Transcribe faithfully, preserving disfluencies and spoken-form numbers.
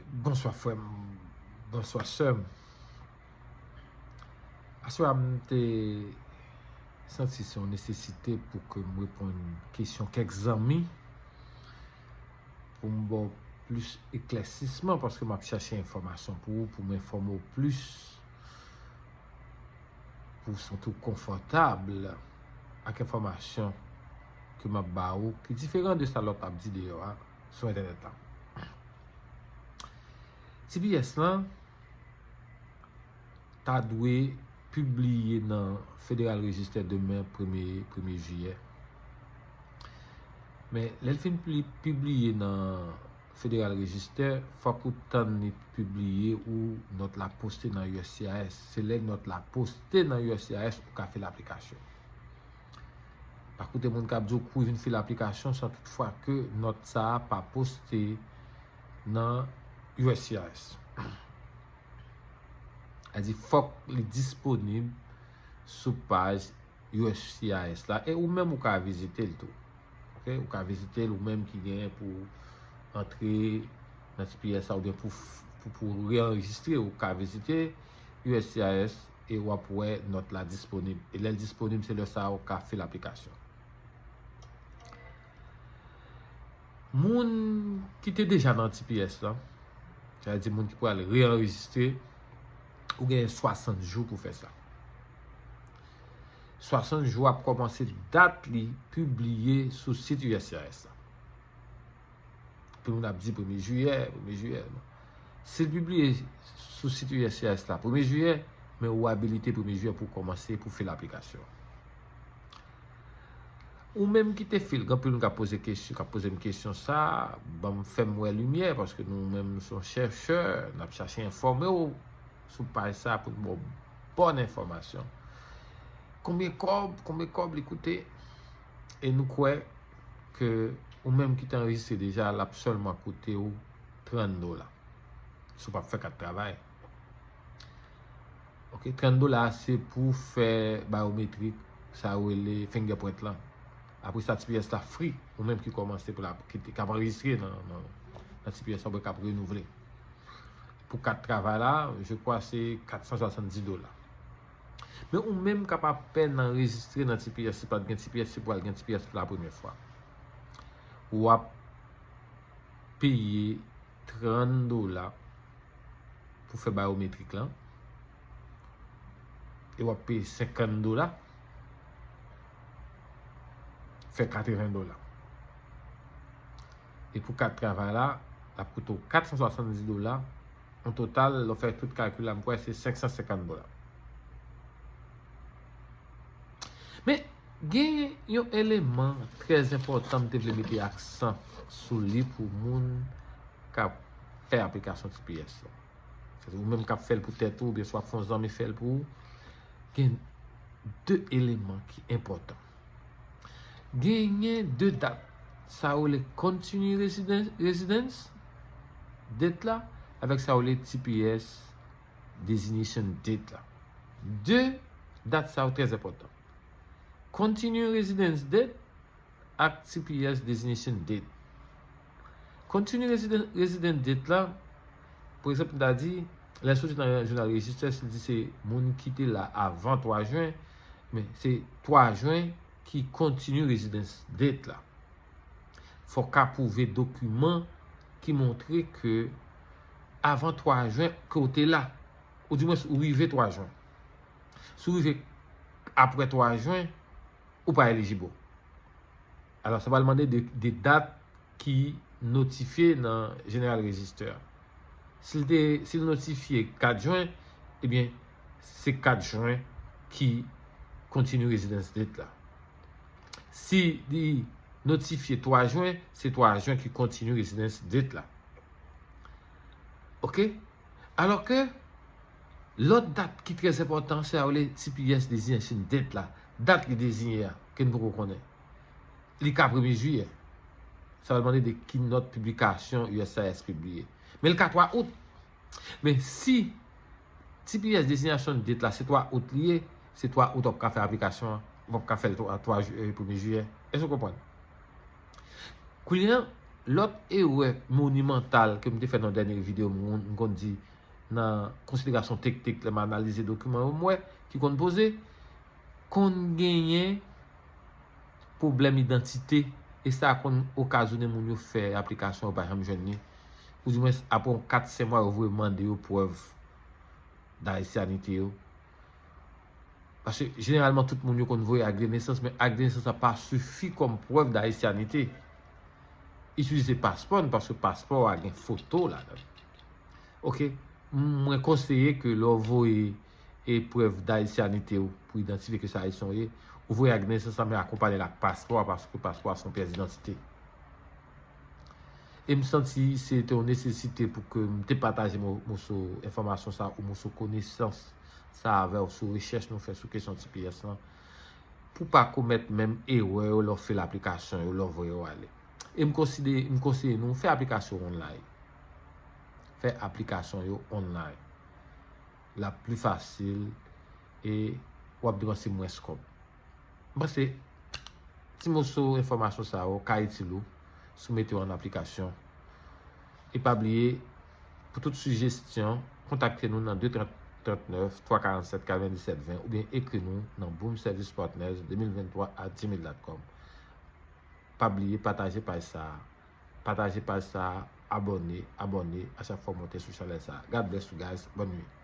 Bonswa frè m, bonswa sè m. Aswè a m te santi se yon nesesite pou ke m reponn kesyon kèk zanmi, pou m ba w plis eklèsisman, paske m ap chache enfòmasyon pou ou, pou m enfòme w plis, pou w santi w konfòtab ak enfòmasyon ke m ap ba ou, ki diferan de sa lòt ap di deyò a, sou entènèt la. T P S lan ta dwe pibliye nan Federal Register demen, premye, premye jiyè. Men, lè l fin pli-, pibliye nan Federal Register, fòk ou tann li pibliye ou nòt la poste nan U S C I S. Se lè nòt la poste nan U S C I S ou ka fè l aplikasyon. Pa koute moun k ap di w kouri vin fè l aplikasyon san toutfwa ke nòt sa a pa poste nan U S C I S. Sa di fòk li disponib sou paj U S C I S la, e ou menm ou ka vizite l tou. Ok? Ou ka vizite l ou menm ki genyen pou antre nan T P S la oubyen pou, pou, pou reanrejistre, ou ka vizite U S C I S e w ap wè nòt la disponib. E lè l disponib, se lè sa a ou ka fè l aplikasyon. Moun ki te deja nan T P S la, sa vle di moun ki pral reanrejistre, ou genyen swasant jou pou fè sa. Swasant jou ap kòmanse dat li pibliye sou sit U S C I S la. Tout moun ap di premye jiyè, premye jiyè. Non. Si l pibliye sou sit U S C I S la premye jiyè, men ou abilite premye jiyè pou w kòmanse pou fè l aplikasyon. Ou menm ki te fè l, gen anpil moun k ap poze kesyon, k ap poze m kesyon sa, ban m, fè m wè limyè, paske nou menm nou se yon chèchè, n ap chache enfòme w sou paj sa pou n ba w bòn enfòmasyon. Konbyen kòb, konbyen kòb li koute? E nou kwè ke ou menm ki te anrejistre deja, l ap sèlman koute w trant dola. Si w p ap fè kat travay. Ok, trant dola se pou fè bayometrik, sa yo rele fingerprint lan. Apre sa, T P S la free, ou menm ki kòmanse pou la, ki, ki ap anrejistre nan, nan, nan T P S la, oubyen k ap renouvle. Pou kat travay la, je crois se kat san swasanndis dola. Men ou menm k ap apèn anrejistre nan T P S, si pa t gen T P S, se pou al gen T P S pou la premyè fwa. W ap peye trant dola pou fè bayometrik lan. E w ap peye senkant dola, fè katreven dola. E pou kat travay la, l ap koute w kat san swasanndis dola. An total, lè w fè tout kalkil la, m kwè se senk san senkant dola. Men, gen yon eleman trè enpòtan m te vle mete aksan sou li pou moun k ap fè aplikasyon T P S la. Ou menm k ap fè l pou tèt ou, oubyen swa fè yon zanmi fè l pou ou, gen de eleman ki enpòtan. Genyen de dat, sa yo rele continue residence, residence date la, avèk sa yo rele T P S designation date la. De dat sa yo trè enpòtan. Continue residence date ak T P S designation date. Continue resident, resident date la, pa egzanp, m ta di, lè l soti nan jounal rejistè, si l di se moun ki te la avan twa jen, men se twa jen ki continue residence date la. Fò w ka pwouve dokiman ki montre ke avan twa jen ke w te la, oudimwens ou rive twa jen. Si w rive apre twa jen, ou pa elijib. Alò, sa pral mande de, de dat ki notifye nan General Register. Si l te, si l notifye kat jen, ebyen, se kat jen ki continue residence date la. Si li notifye twa jen, se twa jen ki continue residence date la. Ok? Alò ke lòt dat ki trè enpòtan, se sa yo rele T P S designation date la. Dat li deziye a, ke n poko konnen. Li ka premye jiyè. Sa va mande de ki nòt piblikasyon U S C I S pibliye. Men l ka twa out. Men si T P S designation date la se twa out li ye, se twa out w ap ka fè aplikasyon an, w ap ka fè l twa, twa ju-, eh, premye jiyè. Èske w konprann? Kounye a, Lòt erè monimantal ke m te fè nan dènye videyo m, m konn di nan konsiderasyon teknik, lè m analize dokiman yo, m wè ki konn poze, konn genyen pwoblèm idantite, e sa konn okazyone moun yo fè aplikasyon yo pa janm jwenn li. Oudimwens, apre yon kat senk mwa, yo voye mande yo prèv dayisyanite yo. Paske jeneralman, tout moun yo konn voye ak de nesans, men ak de nesans la pa sifi kòm prèv dayisyanite. Itilize paspò n, paske paspò a gen foto ladan. Oke, mwen konseye ke lè w voye eprèv dayisyanite w pou idantifye ke se ayisyen w ye, ou voye ak nesans la, men akonpanye l ak paspò a, paske paspò a se yon pyès idantite. E m santi se te yon nesesite pou ke m te pataje mo- moso enfòmasyon sa ou moso konesans sa avè w sou rechèch nou fè sou kesyon T P S lan, pou pa komèt menm erè yo lè w fè aplikasyon yo, lè w voye yo ale. E m konside, m konseye nou fè aplikasyon online. Fè aplikasyon yo online. L ap pli fasil e w ap depanse mwens kòb. M panse ti moso enfòmasyon sa yo ka itil ou si w mete yo an aplikasyon. E pa bliye, pou tout sijesyon, kontakte nou nan de trant, trant nèf, twa karant sèt, katrevendisèt ven oubyen ekri nou nan Boom Service Partners de mil venntwa at gmail dot com. Pa bliye pataje paj sa a. Pataje paj sa a, abòne, abòne a chak fwa w monte sou chanèl sa a. God bless you guys. Bòn nwit.